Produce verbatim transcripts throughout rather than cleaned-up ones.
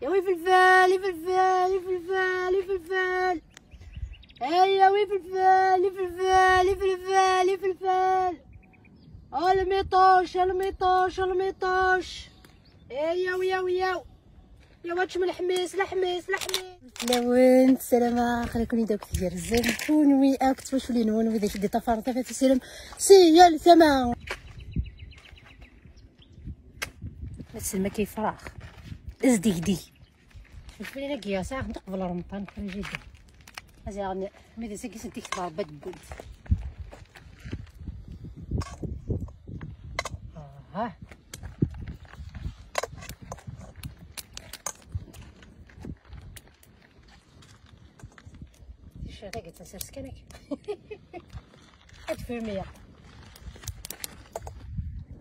يا وي فلفل، يا فلفل، يا فلفل، يا فلفل. ايا وي فلفل، يا فلفل، يا فلفل، يا فلفل. الميطوش، الميطوش، الميطوش. ايا ويا ويا. يا واتش من الحميس، الحميس، الحميس. لون السلامة، خليكم يدوك تجرزن. كون وي اكت وش لي نون وذاك دي طفار طفا في سلم. سي يا السما. بس ما كيفراخ. ازدي قدي. شوفي لنا كيا ساعة نقبل رمضان كل جديد. هذا يعني ميدي سكي سنتي كتب ربي تقول. اه. الشيخ قلت سير سكنك. هاد في المية.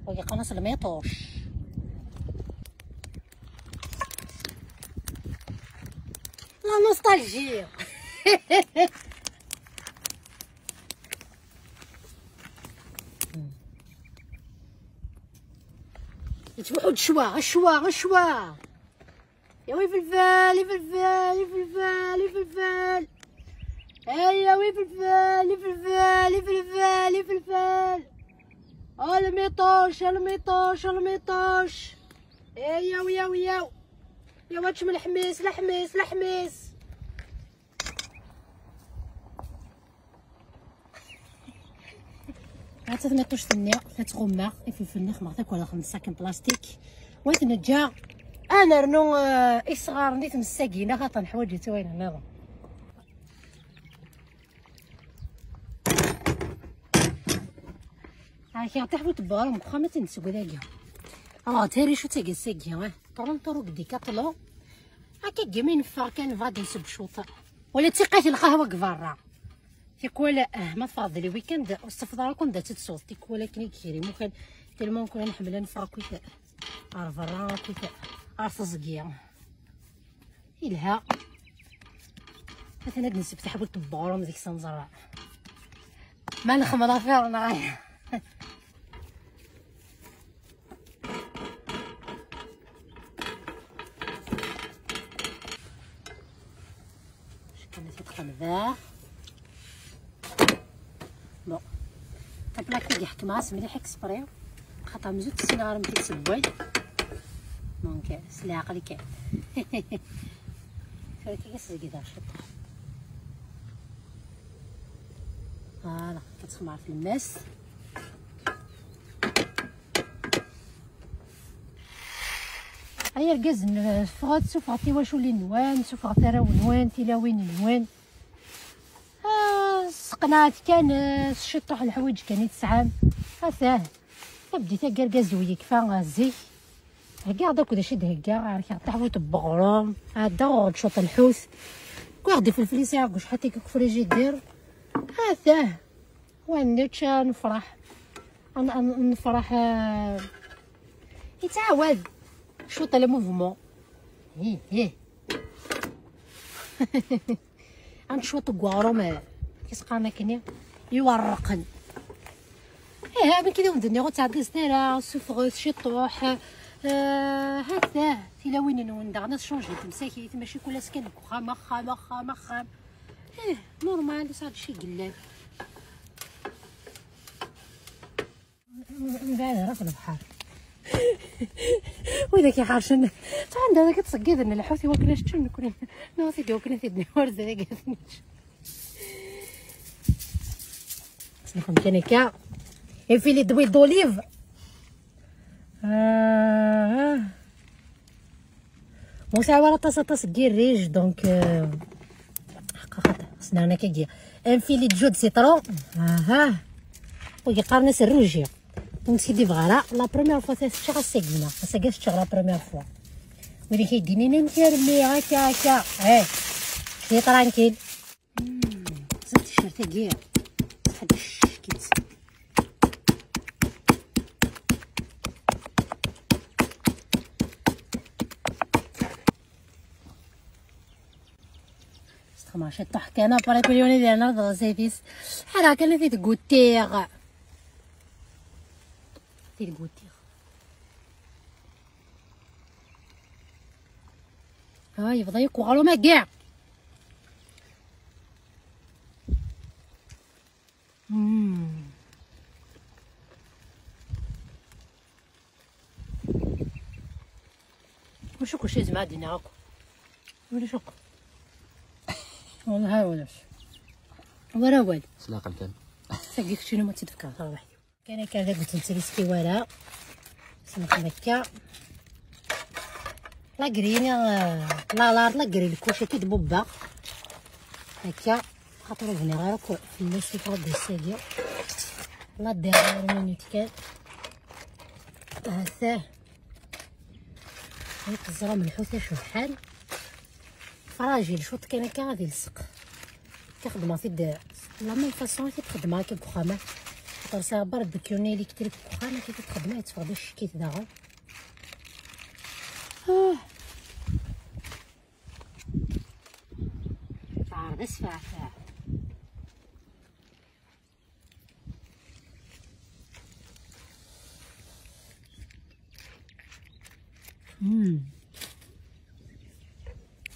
ويقنص الميطوش. لا نوستالجي. يتبعوا الشوا، الشوا، الشوا. يا وي فلفل، يا فلفل، يا فلفل، يا فلفل. ايا وي فلفل، يا فلفل، يا فلفل، يا فلفل. الميطوش، الميطوش، الميطوش. ايا ويا ويا. يا واتش من الحميس، الحميس، الحميس. عاد تميطوش ثني، تتغمى، يفلفل نخمر تاكل خمس ساكن بلاستيك. وتنجا. انا رنو، آه، اصغار نيت مساكينه خاطر حوايج توين هنا. ها كي تحبوا تبغى مخمه تنسوا داكيا. اه تيري شو تيجي ساكيا، اه. طرون طرو قدي كاطلو. هكا كيما ينفع كان فادي نسب شوطه. ولا تيقات القهوه كفاره. تيكولا، آه، ما تفرض لي ويكند، واستفضل لكم دا تتصوت. تيكولا كني كيري، ممكن تلمون كنا نحمل نفرق كويتا. عارف الرا كويتا. عارف الزقية. يلها. مثلا هاد نسبت حبل تبارة من ديك سنزرة. ما نخمر فيها ولا غير. شكون اللي تدخل باه؟ بون. طيب، لا كي يحكم راس مليح اكسبري. خاطر مزوت السينارة متي تسبوي. دونك، سلا عقلي كاين. فهمتي، كاع سيدي دار شطح. فوالا، كتخمر في الماس. هيا الكاز ن-، سفغت، سفغت تيواشولي نوان، سفغت تراو نوان، تلاوين نوان. آه، سقنعت كان، آه، الشطوح الحوايج كان يتسعام. هاتاه. بديت كاع الكاز ويكفى، آه، زيك. هكا هذاك داك شي دهكا، عارف، تحوت بغروم. هذا غور تشوط الحوت. كو ياخدي في الفليسي، عارف شحال تيك فريجيدير. هاتاه. وانتش نفرح. أنا، أنا نفرح، آه، يتعاود. شو طلع موفمون. هيه، هيه. عند شوية الكواروم، آه، كيسقانا كني يورقن. ايه، من كده ودني غو تعدي سنيرة، سفغ، شي طوح. آه، هكذا. تلاوين نون داغنا شونجي تمساكي، ماشي كل سكن خام، خام، خام، خام. ايه، نورمال، صار شي قلال. من بعد راه في البحر. وإذا كيحرشن، تا عندها ذاك تصقيد إن الحوت يوكل أشتن نكون. نو، سيدي، وكنا سيدنا ورد ذاك. نخدم كان هكا. Et puis les d'huile d'olive. آه. موسى ورا طاسة طاس كيريج، دونك، آه، حقا خاطر خصنا هنا كيجي ان فيلي دو جو دو سيترون. اها. ويقارنس الروجي. دونك سيدي بغارة، لا بروميير فوا تشتغل السكينة، السكينة تشتغل لا بروميير فوا. ولكن يديني نمشي رمي هكا هكا. ايه. شي ترانكيل. مم، زدت الشرطة كاع. صح الشكيت. استخماشي الطحكانة بريكوليوني ديالنا الزيتيس. حركة اللي في تقوتيغ. في تقوتيغ. Ay, yebḍa-yak uɣrum-agi. Wacu kulci yezmer ad d-iniɣ akk? Ulac akk. Wellah ulac. War awal. S leɛqel kan. Tagi keččini ma tt-id-fkeɣ tarwiḥt-iw. Kan akka d agut n triski wara. Semxem akka. La grille, euh, la, la, la grille, le cochon qui de bobba. Akka. Xaṭer ur bniɣ ara akk fell-as tifrat d ass-agi. La dernière minute kan. Hatah. Ay teẓram lḥut acebḥan. Fragile, cwiṭ kan akka ad ilseq. Akka xedmeɣ-t-id la même façon i t-xedmeɣ akka deg uxxam. Xaṭer sɛiɣ barbecue-nni électrique deg uxxam, akka i t-xedmeɣ, yetteffeɣ d acekkit daɣen. Ah. Teɛreḍ asfeɛfeɛ.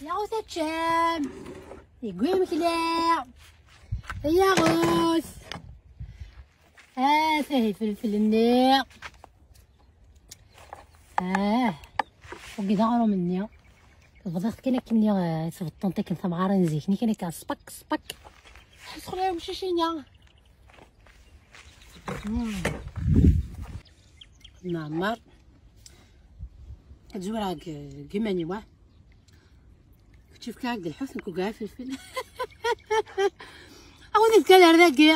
Yaɣut ad teččem. Yewwi imekli. Yaɣut. Ah, tahi felfel-nni. Ah, wagi d aɣrum-nni. Bḍiɣ-t kan akken, eh, tbeṭṭent akken tamɣara n zik-nni kan akka, spak, spak. Ḥesxel ay umcic-ina. Mm. Neɛmer. Ad zwireɣ deg, deg iman-iw, ah. Kečč fkiɣ-ak-d lḥut, nekk ugaɣ afelfel. Awi-d kan ar dagi.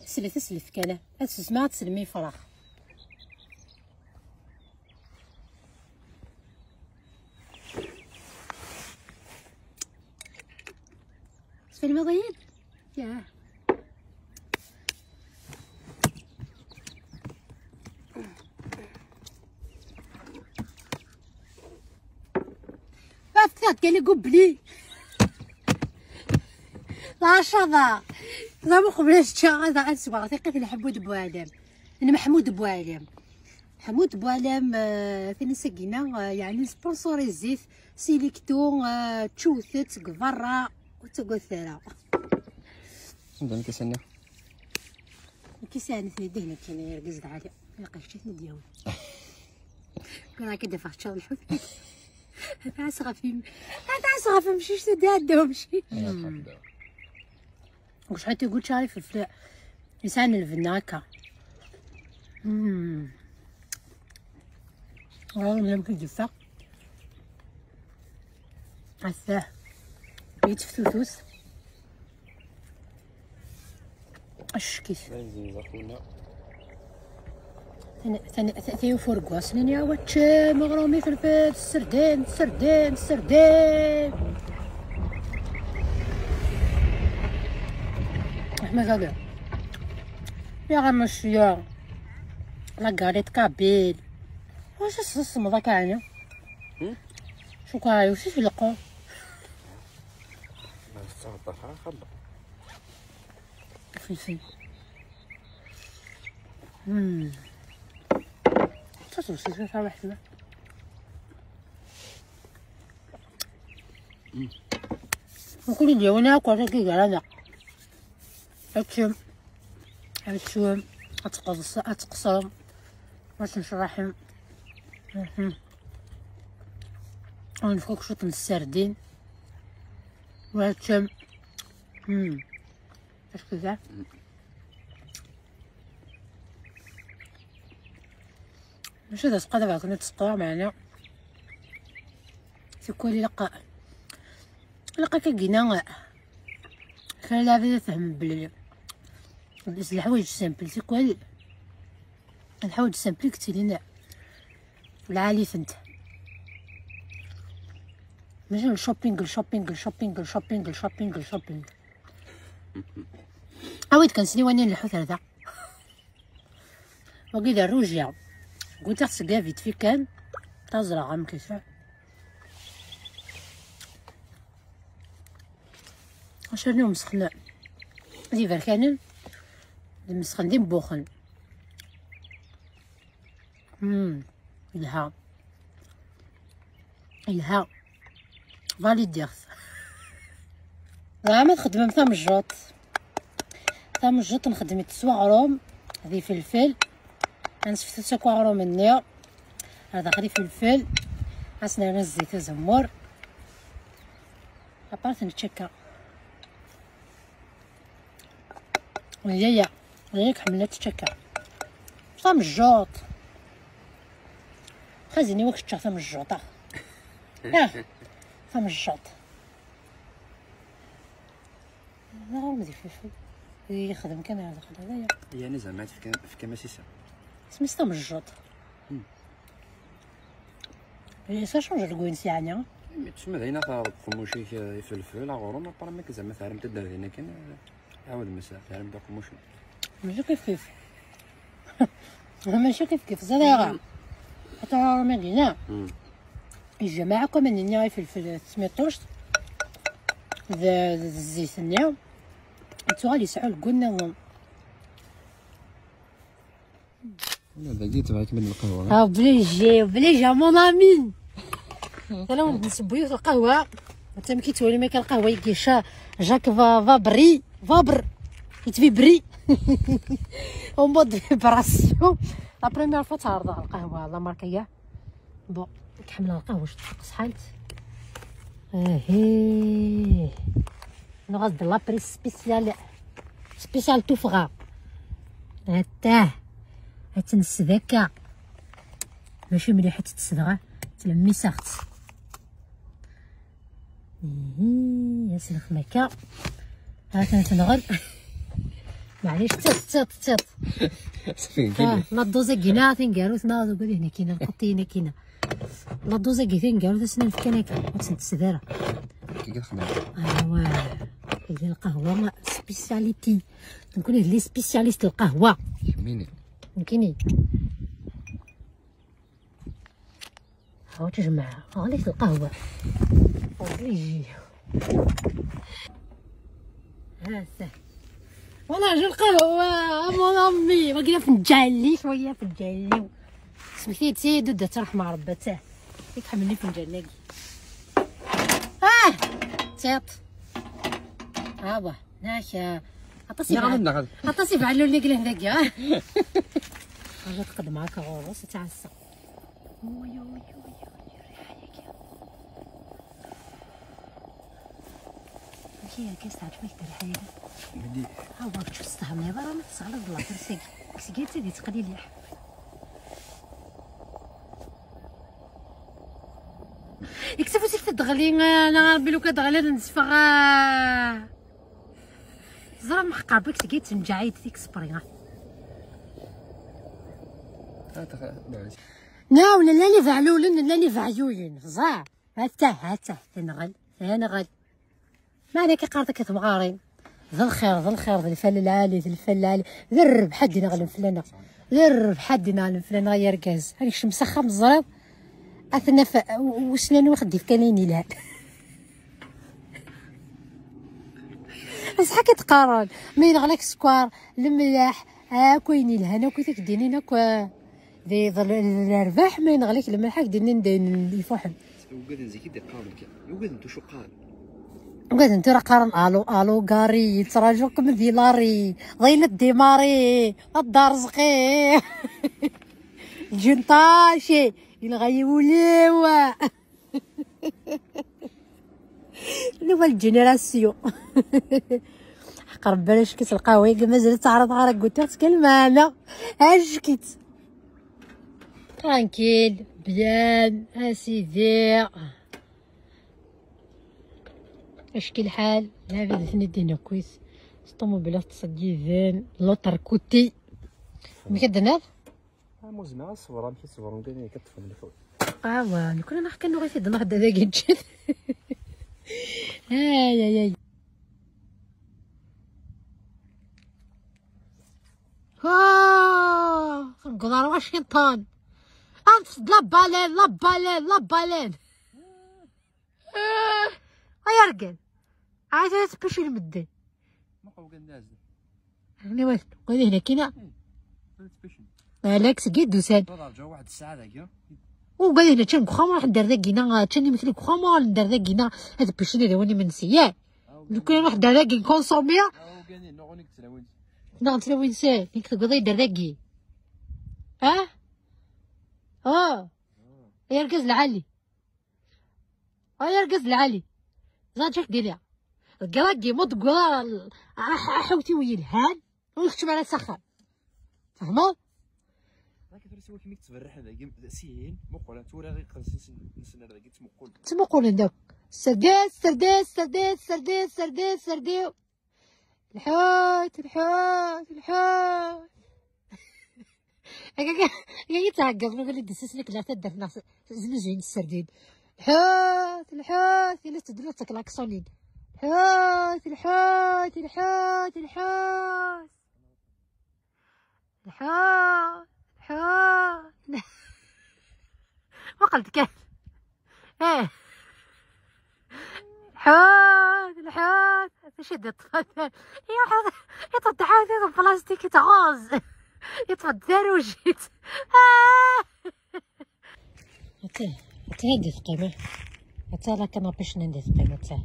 Slet, slet kan. Ad sesmeɣ, ad teslem i yefrax. Tesfilmiḍ-iyi-d? Yah. Fkiɣ-d kan igubli. Lɛacaḍa. Ẓer uqbel ad ččeɣ, ad, ad sweɣ tiqqit n Ḥemmud Buɛlam. N Meḥmud Buɛlam. Ḥemmud Buɛlam, eh, tin isagina, eh, yeɛni sponsorizzit Selecto, eh, ččewtet deg berra, ur ttagadet ara. Anda lkisan-nni? Lkisan-nni, ten-id-ihna kan, argaz d Ɛli. Ilaq kečč ad ten-id-yawi. Tura akka d-afeɣ ččaɣ lḥut. Ad tɛas ɣef yim-, ad tɛas ɣef umcic, ad iɛedda umcic. Ay, ad tɛedda. Deg ucḥal tiguččar ifelfel yesɛan lbenna akka. Mm. Ɣur-m lem ki d-yeffeɣ. Ass-a yetteftutus. Ackit. Tani, tani, ta-, tayi ufurgu, ass-nni ya waččem, aɣrum ifelfel, serdin, serdin, serdin. Aḥmed Ali. Ya ɣer Maciya. La galette kabyle. Wacu tessemmeḍ akka ɛni? Hmm? Cukkeɣ yewwet-it leqquṛ. Ma tettɛeṭṭax ara xaṭer. Ifelfel. Hmm. Ḥatta tewwet-it tarwiḥt-nni. Mkul i d-yawin akk ar tagi gar-aneɣ. Ad teččem, ad teswem, ad tqeṣ-, ad tqeṣrem, ad tnecraḥem. Mhm. Ad nefk akk cwiṭ n sserdin. Ad teččem. Hmm. Acu da? Mačči d asqad bɣa ad tt-sqeɣ, meɛna tikwal ilaq, ilaq akka gina kra lɛebad ad fehmen belli d leḥwayeǧ simple, tikwal lḥwayeǧ simple i yettilin lɛali-tent. Mačči shopping, shopping, shopping, shopping, shopping, shopping. Awi-d kan sliwanin lḥut ar da. Wagi d rrujiya. Gultaɣ seg la vite fait kan. Taẓra amek yesɛa. Acerni umsexen d iberkanen, d imesxen d imbuxen. Hmm. Yelha. Yelha. Validiɣ-t. Zeɛma txedmem tamejjuṭ. Tamejjuṭ nxeddem-itt s uɣrum d ifelfel. Ad nesfetus akk aɣrum-nni. Ar daxel ifelfel. Ad s-nernu zzit uzemmur. Apart nečča akka. Yaya, yaya ḥemmlen ad tečč akka. Tamejjuṭ. Xazin i wak ččeɣ tamejjuṭ, ah. Ah, tamejjuṭ. D aɣrum di fifel. Yexdem kan ar daxel, d aya. Yeɛni zeɛma tefkam, tefkam-as iseɣ. Isem-is tamejjuṭ. Hmm. Ça change le goût-ines yeɛni. Mais tusma d ayen ad taɣeḍ qemmuc-ik, eh, ifelfel, aɣrum, après ma zeɛma terram-t-id ar dinna kan, eh, ɛawed mesa, terram-d aqemmuc-ik. Mačči kif kif. Mačči kif kif, ẓriɣ. Xaṭer aɣrum-agi, neɣ? Hmm. Ijmaɛ akk aman-nni ifelfel d tmiṭuct d, d zzit-nni. Yettuɣal yesɛu lgu nniḍen. Ula dagi tebɣa-kem-id lqahwa. Ah, obligé, obligé, à mon ami. Tala wen-d-nsewwi yiwet lqahwa. Amek i ttwalim akka lqahwa-agi, ca-, Jacques va, va bri, va br, yettbibri. En mode vibration. La première fois ttɛerḍeɣ lqahwa, la marque-agi. Bon, nek ḥemmleɣ lqahwa s tqesḥant. Ahih. Nuɣ-as-d la presse spéciale. Spéciale tuffɣa. Attah. Ad tt-nessedaka. Mačči mliḥ ad tt-tessedɣa. Ttlemmiseɣ-tt. Ihi, aslexem akka. Ha-t-an tenɣel. Maɛlic, tiṭ, tiṭ, tiṭ. Ṣafi, ah, la dose-agi-na, taneggarut, neɣ d ugad-ihin akkin, lqeṭṭi-in akkin. La dose-agi taneggarut, ass-n nefkan akka, ur tt-nttesd ara. Kiki txedmeḍ. Awa, tagi lqahwa spécialité. Nekkni d les spécialistes lqahwa. Kemmini. Nekkini. Ɣur tjemɛeɣ, ɣlayet lqahwa. Obligé. Ha-t-a. Voilà, j'ai le qahwa, à mon ami. Wagi d afenǧal-ik, wagi d afenǧal-iw. Smekti-yi-d, ad tt-ṛeḥmeɣ Ṛebbi, attah. Yak ḥemmlen ifenǧalen-agi. Ah! Tiṭ. Awa, nak, ah, aṭas. Neɣ ibeɛɛel-, neɣ aṭas ibeɛlulen i yellan dagi, ah. Ɣer tqeddmeɣ akka ɣur-s, ad tt-ɛasseɣ. Uy, uy, uy, uy, rriḥa-yagi. Amek i akka s-teɛǧeb-ak rriḥa-yagi? Mliḥ. Awa, kečč ur testehmiḍ ara ma tesseɣliḍ later-agi. Seg-, seg-, seg-, teqliliḥ. Yekkes afus-ik tedɣli, ah, neɣ Rebbi lukan d-ɣliḍ n tteffeɣ, ah. Teẓram xeqqar bak tgi tenǧaɛit dik spriŋa. Naw, llan ibeɛlulen, llan ibeɛyuyen, ẓer. Attah, attah, tenɣel, tenɣel. Meɛna akka qqareḍ akka temɣarin. D lxir, d lxir, d lfal lɛali, d lfal lɛali. D rrbeḥ ad d-ineɣlen fell-aneɣ. D rrbeḥ ad d-ineɣlen fell-aneɣ ay argaz. Ad nekcem s axxam, teẓriḍ. Ad t-naf u-, u-, usnan wi xeddif kan ayen yelhan. Aṣeḥ akka d-qqaren, ma yenɣel-ak sskeṛ, lemleḥ, akk ayen yelhan, akk i t-ak-d-inin, akk, eh, d, d, d lerbaḥ, ma yenɣel-ak lemleḥ, ad ak-d-inin d ayen ifuḥen. Ugaden zik i d-iqqaren kan, ugaden tucuqal. Ugaden tura qqaren: "Alo, alo, Gari, yettraǧu-kem di Lari, d ayen ad d-imari, ad d-arezqi." Ǧenṭaci, yenɣa-yi wul-iw. Nouvelle génération. Ḥeqq Rebbi, ala cekket lqahwa-agi, mazal ur tt-ɛriḍeɣ ara, gutiɣ-tt kan lmeɛna. Ajkit. Tranquille, bien, a sidi. Acki lḥal, lɛibad atni din akkit. S ṭumubil ad ttṣeggiden, l'autre côté. Amek ad d-tenniḍ? Ah, muzneɣ ad ṣebreɣ, amek i ṣebren kan akka ṭṭfen lḥut. Awa, nekkni neɣ kan nuɣ-it-id neɣ d dagi ǧǧet. Ay, ay, ay. Ah, tewweḍ ar Washington. Anef-d la baleine, la baleine, la baleine. Ah, ay argaz. Ɛad ad tpicil medden. Muqel kan d azal. Ɛni wat, quli hna kina? Eh, ad tpicil. Alak seg i d-usan. Ad rǧuɣ waḥed ssaɛa dagi. Ugad hna ččan deg uxxam, ruḥ nder dagi-na, ččan imekli deg uxxam, ruḥ nder dagi-na, ad picin ad awen imensi, ya. Lukan ruḥ nder dagi, nkonsomi. Neɣ tlawin se, nek teggeḍ-iyi-d ar dagi. Ha? Oh. Ay argaz lɛali. Ay argaz lɛali. Ẓaǧak dili. Deg ragi, ma deg wara, aḥ-, aḥewtiw yelhan. Ur keččem ara s axxam. Tfehmeḍ? Rak tura siwa kemmi tettberriḥ dagi, sihin, muqel, tura ɣiqel s-, s-, nesner dagi, ttmuqul. Ttmuqulen deg. Serdis, serdis, serdis, serdis, serdis, serdis. Lḥut, lḥut, lḥut. Akka, akka, akka i ttɛeggiḍen, wali d-ssisnek la taddart neɣ s-, znuzuyen sserdin. Lḥut, lḥut, yella teddun ad taklaksoni. Lḥut, lḥut, lḥut, lḥut. Lḥut, lḥut. Muqel-d kan. Eh. Lḥut, lḥut. Acu i d-iṭṭfen? Iruḥ, iṭṭef-d ḥafi n plastik, itɣuẓ. Iṭṭef-d tarujit. Ah! Ata, ata anda teqqim, eh? Ata la canapé-cni anda teqqim, ata.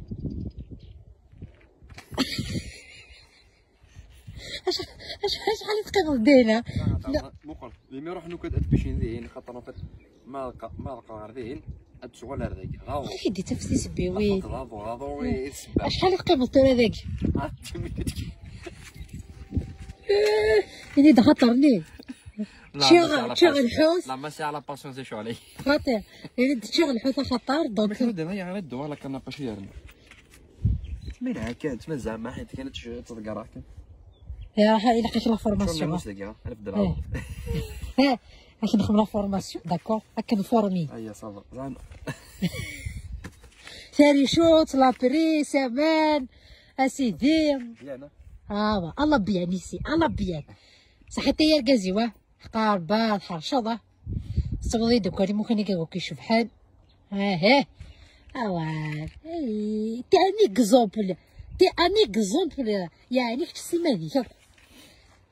Acḥal, acḥal, acḥal i teqqimeḍ dinna? Muqel, imi ruḥ nuka ad picin dihin, xaṭer en fait, ma lqa-, ma lqa ɣer dihin, ad tuɣal ar dagi. Ɣaḍu. Ɣef i d-ittaf tisebbiwin. Ɣaḍu, ɣaḍu, ɣaḍu, i, i tsebbah. Acḥal i teqqimeḍ tura dagi? Ah, d timidit. Ini-d xaṭer-nni. Ččiɣ, ččiɣ lḥut. La, ma c'est à la patience, je suis allé. Xaṭer, ini-d ččiɣ lḥut axaṭer, donc. Mais tu vois, demain, il y a un autre devoir, la canne à pêche, il y a rien. تما هكا، تما زعما حيت كانت ش-، تضقر هكا. يا راح يلقيك la formation. شنو نموت دقيقة؟ أنا في الدراسة. إيه. إيه. راك نخدم la formation، d'accord؟ راك نفورمي. أيا، صافا. زعما. ثاني شوط، لابري، سامان، أسيدي. بيان. آه، الله بيان يسي، الله بيان. صحيتي يا القازي، واه؟ حقار، بار، حرشضة. صبري دوكا، اللي ممكن يقول كي شبحان. اه، اه. اوا. اي، تي ان اكزومبل. تي ان اكزومبل. يعني، كنت سيما هذيك.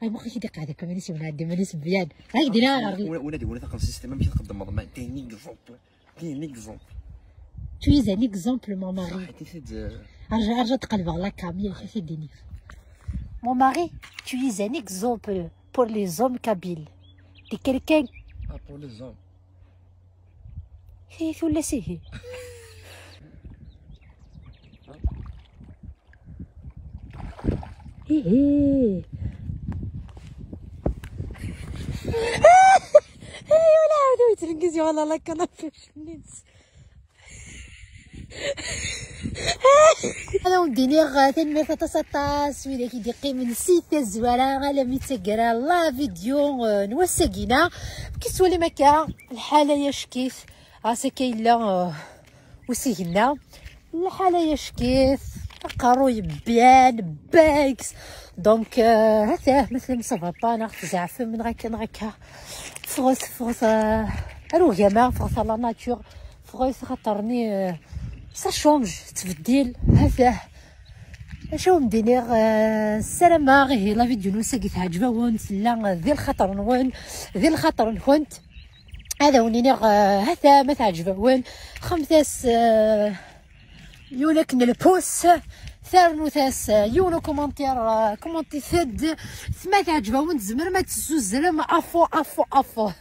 هاي مخي كي ديك هذاك، ماني سيما عندي، ماني سبيان. هاي دينا. ولا، ولا دي، ولا ثقل سيستم، ممكن تقدم مضمان. تي ان اكزومبل. تي ان اكزومبل. Tu es un exemple, mon mari. صح، تي سيد. ارجع، ارجع تقلب على كاميرا، كي سيدي نيف. Mon mari, tu es un exemple pour les hommes kabyles. T'es quelqu'un. Ah, pour les hommes. هي ولا سيهي؟ إيه. إيه، ولا عاودوا يترنقز، والله لا كان في النت. Ad awen-d-iniɣ, eh, tanemmirt aṭas aṭas, widak i d-iqqimen si tazwara alammi d taggara la vidéo, eh, n wass-agi-na. Kif tettwalim akka lḥala, yack-it, ɣas akka yella, eh, usigna. Lḥala, yack-it, aqerruy byan, bags. Donc, eh, hata, مثلا ça va pas, neɣ tzeɛfem, neɣ akka, neɣ akka. Ffɣet, ffɣet, eh, ar ugama, ffɣet à la nature. Ffɣet, xaṭer-nni, eh, ça change, tettbeddil, hata. Acu awen-d-iniɣ, eh, ssarameɣ ihi la vidéo n wass-agi teɛǧeb-awen, tella di lxaṭer-nwen, di lxaṭer-nkent. Ad awen-iniɣ, eh, hata ma teɛǧeb-awen, xemt-as, eh, yiwen akken lpus, ternut-as, eh, yiwen ukumantir, eh, kumantit-d. Ma teɛǧeb-awen, tzemrem ad tezzuzzrem à fond, à fond, à fond.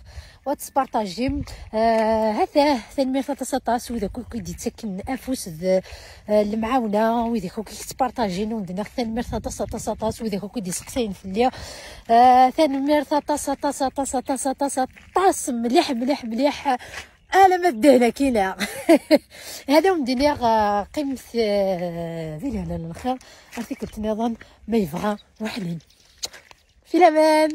Wa tespartajim, eh, hata, tanemmirt aṭas aṭas, wid akk i d-yettaken afus d, eh, lemɛawna, wid akk i yettpartajin, ur d-nniɣ tanemmirt aṭas aṭas aṭas, wid akk i d-yesseqsayen fell-i, eh, tanemmirt aṭas aṭas aṭas aṭas aṭas aṭas, mliḥ, mliḥ, mliḥ, alamma d dehna kina. Hada ur d-nniɣ, eh, qqimet, eh, di lehna n lxir, ar tikkelt nniḍen, ma yebɣa Waḥlin. Fi laman.